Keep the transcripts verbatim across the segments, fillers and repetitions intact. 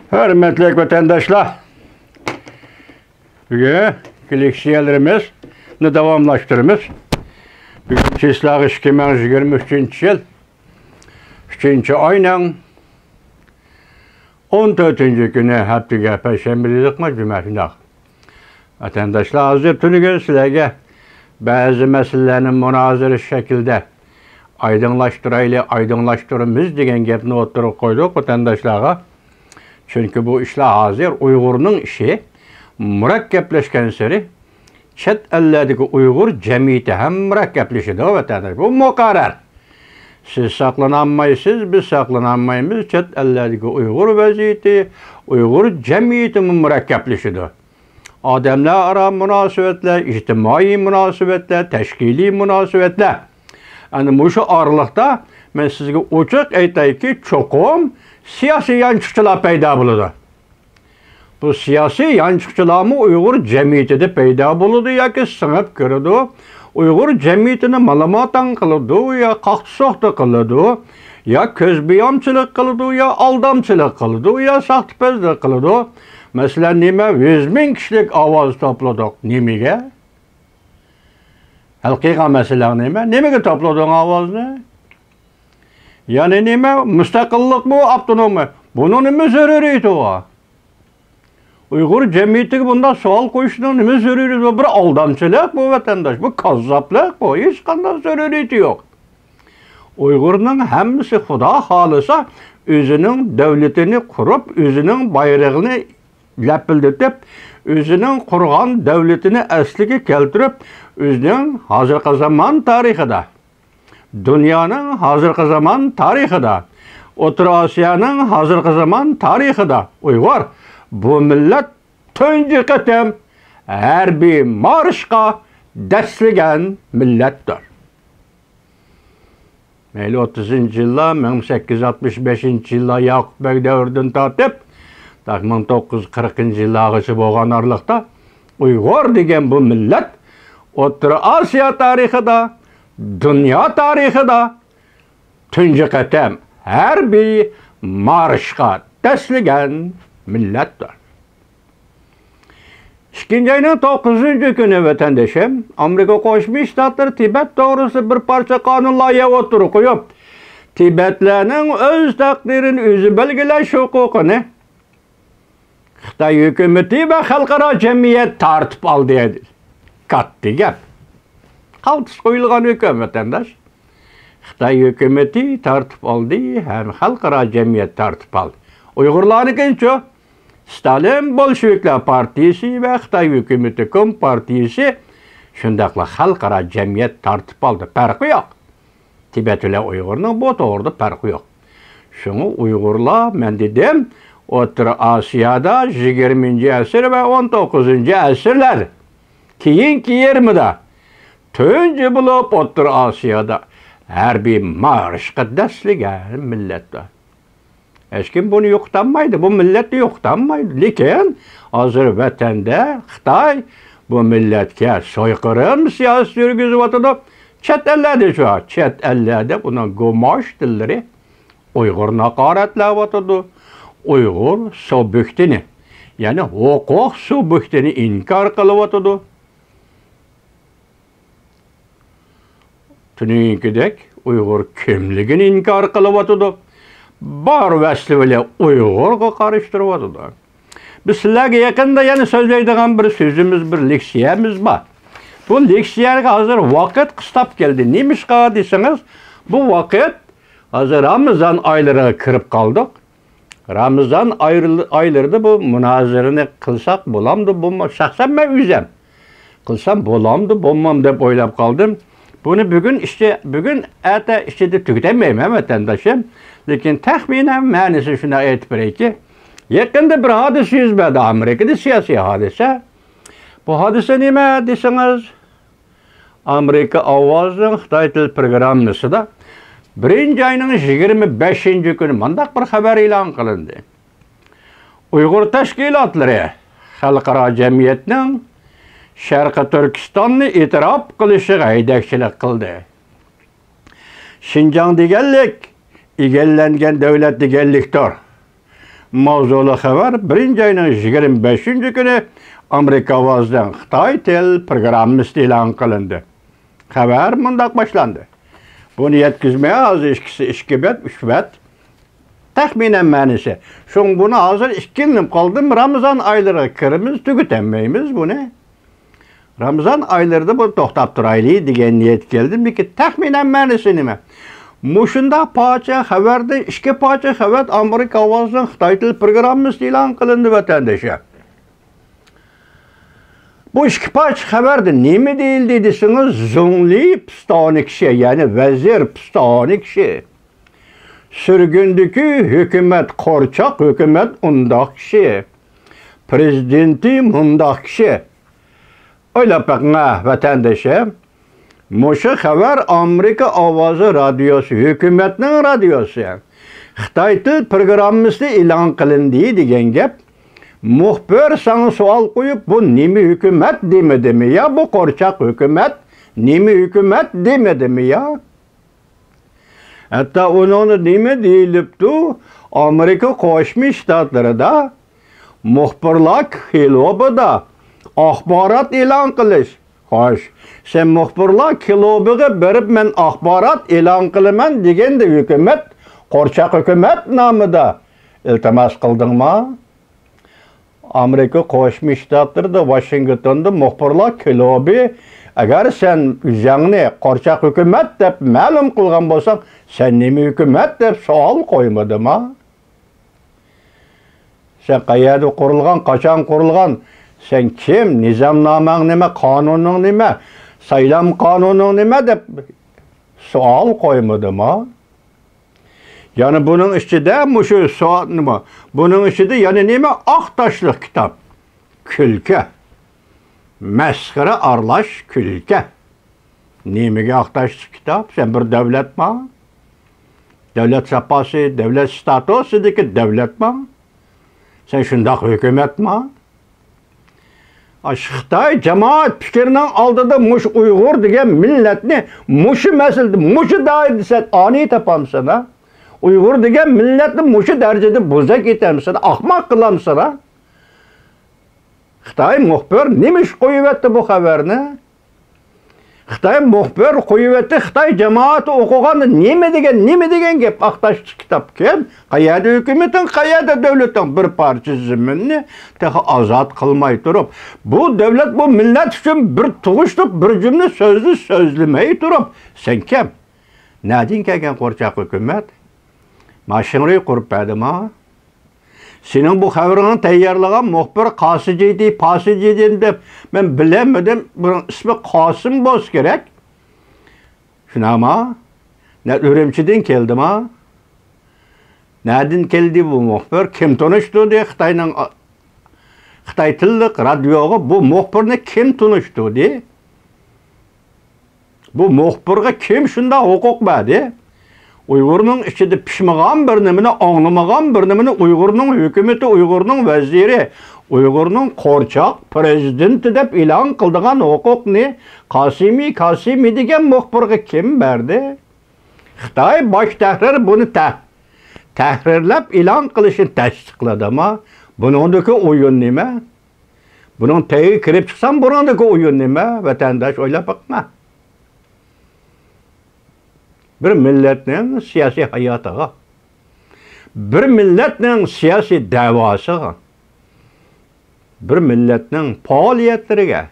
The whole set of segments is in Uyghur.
ھۆرمەتلىك ۋەتەنداشلار، بۈگۈنكى لېكسىيەلىرىمىزنى داۋاملاشتۇرىمىز. بۈگۈن چىسلاغا ئىككى مىڭ يىگىرمە ئۈچىنچى يىل، ئۈچىنچى ئاينىڭ ئون تۆتىنچى كۈنى، ھەپتىگە پەيشەنبە دېدۇقمۇ، جۈمە شۇنداق. ۋەتەنداشلار، ھازىر تۈنۈگۈن سىلەرگە بەزى مەسىلىلەرنى مۇنازىرە شەكلىدە ئايدىڭلاشتۇرايلى، ئايدىڭلاشتۇرىمىز دېگەن گەپنى ئوتتۇرىغا قويدۇق ۋەتەنداشلارغا. چۈنكى بۇ ئىشلار ھازىر ئۇيغۇرنىڭ ئىشى مۇرەككەپلەشكەنسېرى چەت ئەللەردىكى ئۇيغۇر جەمئىيىتى ھەم مۇرەككەپلىشىدۇ، ۋەتەنداش. بۇ مۇقەررەر. سىز ساقلىنالمايسىز، بىز ساقلىنالمايمىز. چەت ئەللەردىكى ئۇيغۇر ۋەزىيىتى، ئۇيغۇر جەمئىيىتىمۇ مۇرەككەپلىشىدۇ. ئادەملەر ئارا مۇناسىۋەتلەر، ئىجتىمائىي مۇناسىۋەتلەر، تەشكىلىي مۇناسىۋەتلەر. ئەنە مۇشۇ ئارىلىقتا مەن سىزگە ئوچۇق ئېيتايكى، چوقۇم سىياسىي يانچۇقچىلار پەيدا بولىدۇ. بۇ سىياسىي يانچۇقچىلارمۇ ئۇيغۇر جەمئىيىتىدە پەيدا بولىدۇ ياكى سىڭىپ كىرىدۇ. ئۇيغۇر جەمئىيىتىنى مالىماتاڭ قىلىدۇ يا قاقتى-سوقتى قىلىدۇ، يا كۆز بىيامچىلىق قىلىدۇ، يا ئالدامچىلىق قىلىدۇ، يا ساختىپەزلىك قىلىدۇ. مەسىلەن، نېمە، يۈز مىڭ كىشىلىك ئاۋاز توپلىدۇق. نېمىگە؟ ھەل قىلغان مەسىلەڭ نېمە؟ نېمىگە توپلىدىڭ ئاۋازنى؟ يەنى نېمە؟ مۇستەقىللىقمۇ، ئاپتونوممۇ؟ بۇنىڭ نېمە زۆرۈرىيىتى بار؟ ئۇيغۇر جەمئىيىتىگە بۇنداق سوئال قويۇشنىڭ نېمە زۆرۈرىيىتى بار؟ بىر ئالدامچىلىق بۇ، ۋەتەنداش. بۇ كاززاپلىق بۇ. ھېچقانداق زۆرۈرىيىتى يوق. ئۇيغۇرنىڭ ھەممىسى، خۇدا خالىسا، ئۆزىنىڭ دۆلىتىنى قۇرۇپ، ئۆزىنىڭ بايرىقىنى لەپىلدىتىپ، ئۆزىنىڭ قۇرغان دۆلىتىنى ئەسلىگە كەلتۈرۈپ، ئۆزىنىڭ ھازىرقى زامان تارىخىدا، دۇنيانىڭ ھازىرقى زامان تارىخىدا، ئوتتۇرا ئاسىيانىڭ ھازىرقى زامان تارىخىدا ئۇيغۇر، بۇ مىللەت تۇنجى قېتىم ھەربىي مارشقا دەسسىگەن مىللەتتۇر. مەيلى، ئوتتۇزىنچى يىللار، مىڭ سەككىز يۈز ئاتمىش بەشىنچى يىللار ياقۇپ بەگ دەۋرىدىن تارتىپ، تا مىڭ توققۇز يۈز قىرىقىنچى يىللارغىچە بولغان ئارىلىقتا ئۇيغۇر دېگەن بۇ مىللەت ئوتتۇرا ئاسىيا تارىخىدا، دۇنيا تارىخىدا تۇنجى قېتىم ھەربىي مارشقا دەسسىگەن مىللەتتۇر. ئىككىنچى ئاينىڭ توققۇزىنچى كۈنى، ۋەتەندىشىم، ئامېرىكا قوشما شتاتلىرى تىبەت توغرىسىدا بىر پارچە قانۇن لايىھە ئوتتۇرىغا قويۇپ، تىبەتلەرنىڭ ئۆز تەقدىرىنى ئۆزى بەلگىلەش ھوقۇقىنى خىتاي ھۆكۈمىتى ۋە خەلقئارا جەمئىيەت تارتىپ ئالدى. كاتتا گەپ. قالتىس قويۇلغان ھۆكۈم، ۋەتەنداش. خىتاي ھۆكۈمىتى تارتىپ ئالدى ھەم خەلقئارا جەمئىيەت تارتىپ ئالدى. ئۇيغۇرلارنىڭكىنىچۇ؟ ستالىن بولشېۋىكلار پارتىيىسى ۋە خىتاي ھۆكۈمىتى كومپارتىيىسى، شۇنداقلا خەلقئارا جەمئىيەت تارتىپ ئالدى. پەرقى يوق. تىبەت بىلەن ئۇيغۇرنىڭ بۇ توغرىدا پەرقى يوق. شۇڭا ئۇيغۇرلار، مەن دېدىم، ئوتتۇرا ئاسىيادا يىگىرمىنچى ئەسىر ۋە ئون توققۇزىنچى ئەسىرلەر، كېيىنكى يېرىمىدا تۇنجى بولۇپ ئوتتۇرا ئاسىيادا ھەربىي مارشقا دەسسىگەن مىللەتتۇر. ھېچكىم بۇنى يوقىتالمايدۇ، بۇ مىللەتنى يوقىتالمايدۇ. لېكىن ھازىر ۋەتەندە خىتاي بۇ مىللەتكە سويقىرىم سىياسىتى يۈرگۈزۈۋاتىدۇ. چەت ئەللەردىچۇ؟ چەت ئەللەردە ئۇنىڭ گۇماش تىللىرى ئۇيغۇرنى ھاقارەتلەۋاتىدۇ. ئۇيغۇر سۇبيېكتىنى، يەنى ھوقۇق سۇبيېكتىنى ئىنكار قىلىۋاتىدۇ. تۈنۈگۈنكىدەك ئۇيغۇر كىملىكىنى ئىنكار قىلىۋاتىدۇ. بار ۋەسلى بىلەن ئۇيغۇرغا قارشى تۇرۇۋاتىدۇ. بىز سىلەرگە يېقىندا يەنە سۆزلەيدىغان بىر سۆزىمىز، بىر لېكسىيەمىز بار. بۇ لېكسىيەگە ھازىر ۋاقىت قىستاپ كەلدى. نېمىشقا دېسىڭىز، بۇ ۋاقىت ھازىر رامىزان ئايلىرىغا كىرىپ قالدۇق. رامىزان ئايرىل-، ئايلىرىدا بۇ مۇنازىرىنى قىلساق بولامدۇ، بولما-، شەخسەن مەن ئۆزەم قىلسام بولامدۇ، بولمامدۇ دەپ ئويلاپ قالدىم. بۇنى بۈگۈن ئىچى-، بۈگۈن ئەتە ئىچىدە تۈگىتەلمەيمەن، ۋەتەنداشىم. لېكىن تەخمىنەن مەنىسىنى شۇنداق ئېيتىپ بېرەيكى. يېقىندا بىر ھادىسە يۈز بەردى ئامېرىكىدا، سىياسىي ھادىسە. بۇ ھادىسە نېمە دېسىڭىز، ئامېرىكا ئاۋازىنىڭ خىتاي تىل پروگراممىسىدا بىرىنچى ئاينىڭ يىگىرمە بەشىنچى كۈنى مۇنداق بىر خەۋەر ئېلان قىلىندى. ئۇيغۇر تەشكىلاتلىرى خەلقئارا جەمئىيەتنىڭ شەرقىي تۈركىستاننى ئېتىراپ قىلىشىغا ھەيدەكچىلىك قىلدى. شىنجاڭ دېگەنلىك ئىگىلەنگەن دۆلەت دېگەنلىكتۇر. ماۋزۇلۇق خەۋەر بىرىنچى ئاينىڭ يىگىرمە بەشىنچى كۈنى ئامېرىكا ئاۋازىنىڭ خىتاي تىل پروگراممىسىدا ئېلان قىلىندى. خەۋەر مۇنداق باشلاندى. بۇنى يەتكۈزمەي ھازىر ئىككىسى ئىككى بەت، ئۈچ بەت. تەخمىنەن مەنىسى. شۇڭا بۇنى ھازىر ئىككىلىنىپ قالدىم. رامىزان ئايلىرىغا كىرىمىز، تۈگىتەلمەيمىز بۇنى. رامىزان ئايلىرىدا بۇ توختاپ تۇرايلى دېگەن نىيەتكە كەلدىم. لېكىن تەخمىنەن مەنىسى نېمە؟ مۇشۇنداق پارچە خەۋەردىن ئىككى پارچە خەۋەر ئامېرىكا ئاۋازىنىڭ خىتاي تىل پروگراممىسىدا ئېلان قىلىندى، ۋەتەندىشى. بۇ ئىككى پارچە خەۋەردە نېمە دېيىلدى دېسىڭىز، زۇڭلى پىستانى كىشى، يەنى ۋەزىر پىستانى كىشى. سۈرگۈندىكى ھۆكۈمەت، قورچاق ھۆكۈمەت ئۇنداق كىشى. پىرېزىدېنتى مۇنداق كىشى. ئويلاپ بېقىڭ ھە، ۋەتەندىشىم. مۇشۇ خەۋەر ئامېرىكا ئاۋازى رادىيوسى، ھۆكۈمەتنىڭ رادىيوسى، خىتاي تىل پروگراممىسىدا ئېلان قىلىندى دېگەن گەپ. مۇخبىر ساڭا سوئال قويۇپ، بۇ نېمە ھۆكۈمەت دېمىدىمۇ يا؟ بۇ قورچاق ھۆكۈمەت نېمە ھۆكۈمەت دېمىدىمۇ يا؟ ھەتتا ئۇنىڭدا نېمە دېيىلىپتۇ؟ ئامېرىكا قوشما شتاتلىرىدا مۇخبىرلار كلۇبىدا ئاخبارات ئېلان قىلىش. خوش، سەن مۇخبىرلار كلۇبىغا بېرىپ، مەن ئاخبارات ئېلان قىلىمەن دېگەندە، ھۆكۈمەت، قورچاق ھۆكۈمەت نامىدا ئىلتىماس قىلدىڭما؟ ئامېرىكا قوشما شتاتلىرىدا، ۋاشىنگتوندا مۇخبىرلار كلۇبى، ئەگەر سەن ئۆزۈڭنى قورچاق ھۆكۈمەت دەپ مەلۇم قىلغان بولساڭ، سەن نېمە ھۆكۈمەت دەپ سوئال قويمىدىما؟ سەن قەيەردە قۇرۇلغان، قاچان قۇرۇلغان، سەن كىم، نىزامنامەڭ نېمە، قانۇنۇڭ نېمە، سايلام قانۇنۇڭ نېمە دەپ سوئال قويمىدىما؟ يەنە بۇنىڭ ئىچىدە مۇشۇ سوئال نېمە؟ بۇنىڭ ئىچىدە يەنە نېمە؟ ئاق تاشلىق كىتاب. كۈلكە. مەسخىرە ئارىلاش كۈلكە. نېمىگە ئاق تاشلىق كىتاب؟ سەن بىر دۆلەتما؟ دۆلەت ساپاسى، دۆلەت ستاتۇسىدىكى دۆلەتما؟ سەن شۇنداق ھۆكۈمەتما؟ ئاشۇ خىتاي جامائەت پىكرىنىڭ ئالدىدا مۇشۇ ئۇيغۇر دېگەن مىللەتنى مۇشۇ مەسىلىدە، مۇشۇ دائىرىدە سەن ئانىي تاپامسەن ھە؟ ئۇيغۇر دېگەن مىللەتنى مۇشۇ دەرىجىدە بوزەك ئېتەمسەن، ئاخماق قىلامسەن ھە؟ خىتاي مۇخبىر نېمە ئۈچۈن قويۇۋەتتى بۇ خەۋەرنى؟ خىتاي مۇخبىر قويۇۋەتتى، خىتاي جامائىتى ئوقۇغاندا نېمە دېگەن، نېمە دېگەن گەپ؟ ئاق تاشلىق كىتاب كىم؟ قەيەردە ھۆكۈمىتىڭ، قەيەردە دۆلىتىڭ؟ بىر پارچە زېمىننى تېخى ئازاد قىلماي تۇرۇپ، بۇ دۆلەت، بۇ مىللەت ئۈچۈن بىر تۇغۇشلۇق بىر جۈملە سۆزنى سۆزلىمەي تۇرۇپ، سەن كىم؟ نەدىن كەلگەن قورچاق ھۆكۈمەت؟ ماشىنىنى قۇرۇپ بەردىما؟ سېنىڭ بۇ خەۋىرىڭنى تەييارلىغان مۇخبىر قاسىجىدى، پاسىجىدى دەپ مەن بىلەلمىدىم. بۇنىڭ ئىسمى قاسىم بولسا كېرەك. شۇنداقما؟ نە ئۈرۈمچىدىن كەلدىما؟ نەدىن كەلدى بۇ مۇخبىر؟ كىم تونۇشتۇردى خىتاينىڭ، خىتاي تىللىق رادىيوغا بۇ مۇخبىرنى كىم تونۇشتۇردى؟ بۇ مۇخبىرغا كىم شۇنداق ھوقۇق بەردى؟ ئۇيغۇرنىڭ ئىچىدە پىشمىغان بىر نېمىنى، ئاڭلىمىغان بىر نېمىنى ئۇيغۇرنىڭ ھۆكۈمىتى، ئۇيغۇرنىڭ ۋەزىرى، ئۇيغۇرنىڭ قورچاق پىرېزىدېنتى دەپ ئېلان قىلىدىغان ھوقۇقنى قاسىمى، كاسىمى دېگەن مۇخبىرغا كىم بەردى؟ خىتاي باش تەھرىر بۇنى تەھ-، تەھرىرلەپ ئېلان قىلىشنى تەستىقلىدىما؟ بۇنىڭدىكى ئويۇن نېمە؟ بۇنىڭ تېگىگە كىرىپ چىقسام، بۇنىڭدىكى ئويۇن نېمە؟ ۋەتەنداش، ئويلاپ بېقىڭا. بىر مىللەتنىڭ سىياسىي ھاياتىغا، بىر مىللەتنىڭ سىياسىي دەۋاسىغا، بىر مىللەتنىڭ پائالىيەتلىرىگە،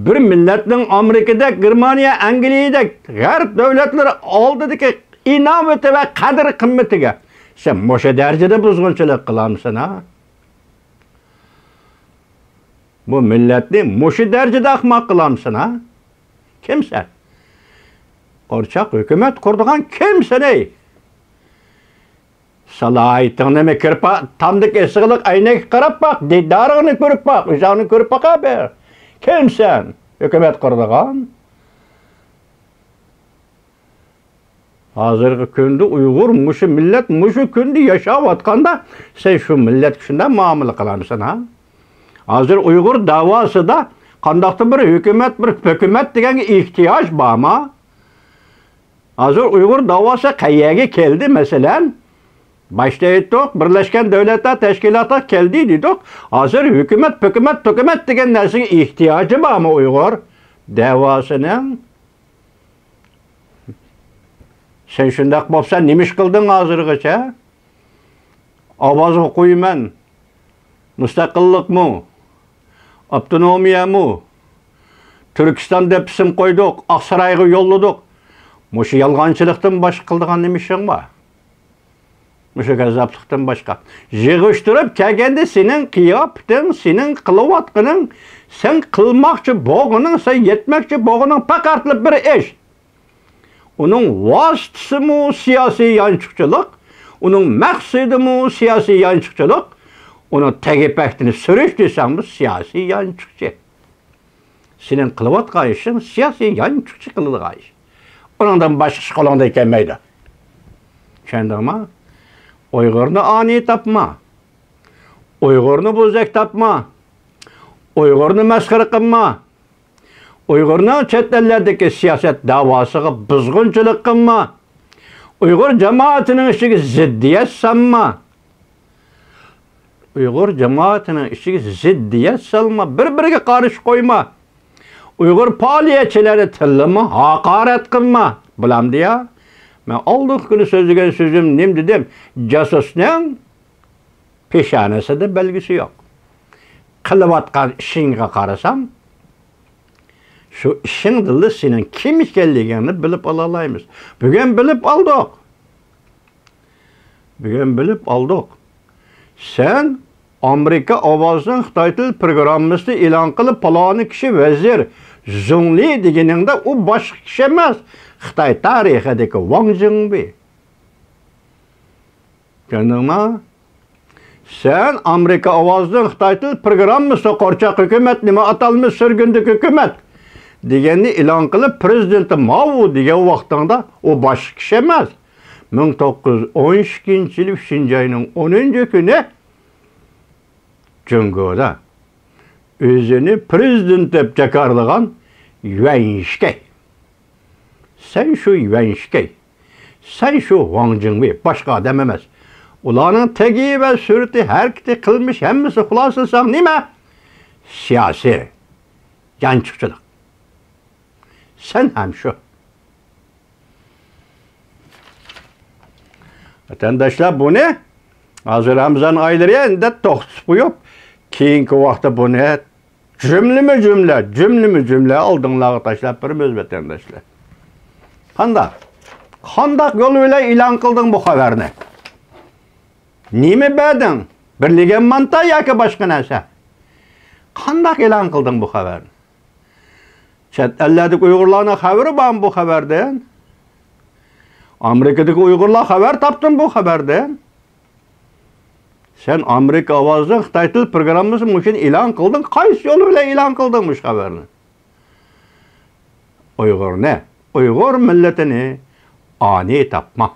بىر مىللەتنىڭ ئامېرىكىدەك، گېرمانىيە، ئەنگلىيەدەك غەرب دۆلەتلىرى ئالدىدىكى ئىناۋىتى ۋە قەدىر-قىممىتىگە سەن مۇشۇ دەرىجىدە بۇزغۇنچىلىق قىلامسەن ھە؟ بۇ مىللەتنى مۇشۇ دەرىجىدە ئەخمەق قىلامسەن ھە؟ كىمسەن؟ قورچاق ھۆكۈمەت قۇرىدىغان كىمسەن ئەي؟ سالاھىيىتىڭنىمۇ كىرپا-، تامدىكى ئېسىقلىق ئەينەككە قاراپ باق، دىدارىڭنى كۆرۈپ باق، ئۆزۈڭنى كۆرۈپ باقا بىر. كىمسەن؟ ھۆكۈمەت قۇرىدىغان. ھازىرقى كۈندە ئۇيغۇر مۇشۇ مىللەت مۇشۇ كۈندە ياشاۋاتقاندا، سەن شۇ مىللەتكە شۇنداق مۇئامىلە قىلامسەن ھە؟ ھازىر ئۇيغۇر داۋاسىدا قانداقتۇر بىر ھۆكۈمەت، بىر پۆكۈمەت دېگەنگە ئېھتىياج بارما؟ ھازىر ئۇيغۇر داۋاسى قەيەرگە كەلدى، مەسىلەن؟ باشتا ئېيتتۇق، بىرلەشكەن دۆلەتلەر تەشكىلاتىغا كەلدى دېدۇق. ھازىر ھۆكۈمەت، پۆكۈمەت، تۆكۈمەت دېگەن نەرسىگە ئېھتىياجى بارمۇ ئۇيغۇر دەۋاسىنىڭ؟ سەن شۇنداق بولسا نېمە ئىش قىلدىڭ ھازىرغىچە؟ ئاۋازغا قويىمەن. مۇستەقىللىقمۇ؟ ئاپتونومىيەمۇ؟ تۈركىستان دەپ ئىسىم قويدۇق، ئاقسارايغا يوللىدۇق. مۇشۇ يالغانچىلىقتىن باشقا قىلىدىغان نېمە ئىشىڭ بار؟ مۇشۇ كاززاپلىقتىن باشقا. يىغىشتۇرۇپ كەلگەندە سېنىڭ قىياپىتىڭ، سېنىڭ قىلىۋاتقىنىڭ، سەن قىلماقچى بولغىنىڭ، سەن يەتمەكچى بولغىنىڭ پەقەتلا بىر ئىش. ئۇنىڭ ۋاسىتىسىمۇ سىياسىي يانچۇقچىلىق، ئۇنىڭ مەقسىتىمۇ سىياسىي يانچۇقچىلىق، ئۇنىڭ تەگى پەكتىنى سۈرۈش دېسەڭمۇ سىياسىي يانچۇقچى. سېنىڭ قىلىۋاتقان ئىشىڭ سىياسىي يانچۇقچى قىلىدىغان ئىش. ئۇنىڭدىن باشقا ئىش قولۇڭدىن كەلمەيدۇ. چۈشەندىڭمۇ؟ ئۇيغۇرنى ئانىي تاپما. ئۇيغۇرنى بوزەك تاپما. ئۇيغۇرنى مەسخىرە قىلما. ئۇيغۇرنىڭ چەت ئەللەردىكى سىياسەت داۋاسىغا بۇزغۇنچىلىق قىلما. ئۇيغۇر جامائىتىنىڭ ئىچىگە زىددىيەت سالما. ئۇيغۇر جامائىتىنىڭ ئىچىگە زىددىيەت سالما، بىر-بىرىگە قارشى قويما. ئۇيغۇر پائالىيەتچىلەرنى تىللىما، ھاقارەت قىلما. بولامدۇ يا؟ مەن ئالدىنقى كۈنى سۆزلىگەن سۆزۈم نېمە دېدىم؟ جاسۇسنىڭ پېشانىسىدا بەلگىسى يوق. قىلىۋاتقان ئىشىڭغا قارىساڭ، شۇ ئىشىڭدىنلا سېنىڭ كىم ئىكەنلىكىڭنى بىلىپ ئالالايمىز. بۈگۈن بىلىپ ئالدۇق. بۈگۈن بىلىپ ئالدۇق. سەن ئامېرىكا ئاۋازىنىڭ خىتاي تىل پروگراممىسىنى ئېلان قىلىپ، پالانى كىشى ۋەزىر، زۇڭلى دېگىنىڭدە ئۇ باشقا كىشى ئەمەس، خىتاي تارىخىدىكى ۋاڭ جىڭۋېي. چۈشەندىڭمۇ؟ سەن ئامېرىكا ئاۋازىنىڭ خىتاي تىل پروگراممىسى، قورچاق ھۆكۈمەت، نېمە ئاتالمىش سۈرگۈندىكى ھۆكۈمەت دېگەننى ئېلان قىلىپ، پرېزىدېنتى ماۋۇ دېگەن ۋاقتىڭدا ئۇ باشقا كىشى ئەمەس. مىڭ توققۇز يۈز ئون ئىككىنچى يىلى ئۈچىنچى ئاينىڭ ئونىنچى كۈنى جۇڭگودا ئۆزىنى پرېزىدېنت دەپ جاكارلىغان يۈەن شىكەي. سەن شۇ يۈەن شىكەي. سەن شۇ ۋاڭ جىڭۋېي، باشقا ئادەم ئەمەس. ئۇلارنىڭ تېگى ۋە سۈرىتى، ھەرىكىتى، قىلمىشى ھەممىسى خۇلاسىلىساڭ نېمە؟ سىياسىي يانچۇقچىلىق. سەن ھەم شۇ. ۋەتەنداشلار، بۇنى ھازىر رامىزان ئايلىرى ئەندە توختىتىپ قويۇپ، كېيىنكى ۋاقىتتا بۇنى جۈملىمۇ جۈملە، جۈملىمۇ جۈملە ئالدىڭلارغا تاشلاپ بېرىمىز، ۋەتەنداشلار. قانداق؟ قانداق يول بىلەن ئېلان قىلدىڭ بۇ خەۋەرنى؟ نېمە بەردىڭ؟ بىر لېگەن مانتا ياكى باشقا نەرسە؟ قانداق ئېلان قىلدىڭ بۇ خەۋەرنى؟ چەت ئەللەردىكى ئۇيغۇرلارنىڭ خەۋىرى بارمۇ بۇ خەۋەردىن؟ ئامېرىكىدىكى ئۇيغۇرلار خەۋەر تاپتىمۇ بۇ خەۋەردىن؟ سەن ئامېرىكا ئاۋازىنىڭ خىتاي تىل پروگراممىسى مۇشۇنى ئېلان قىلدىڭ، قايسى يول بىلەن ئېلان قىلدىڭ مۇشۇ خەۋەرنى؟ ئۇيغۇرنى، ئۇيغۇر مىللىتىنى ئانىي تاپما.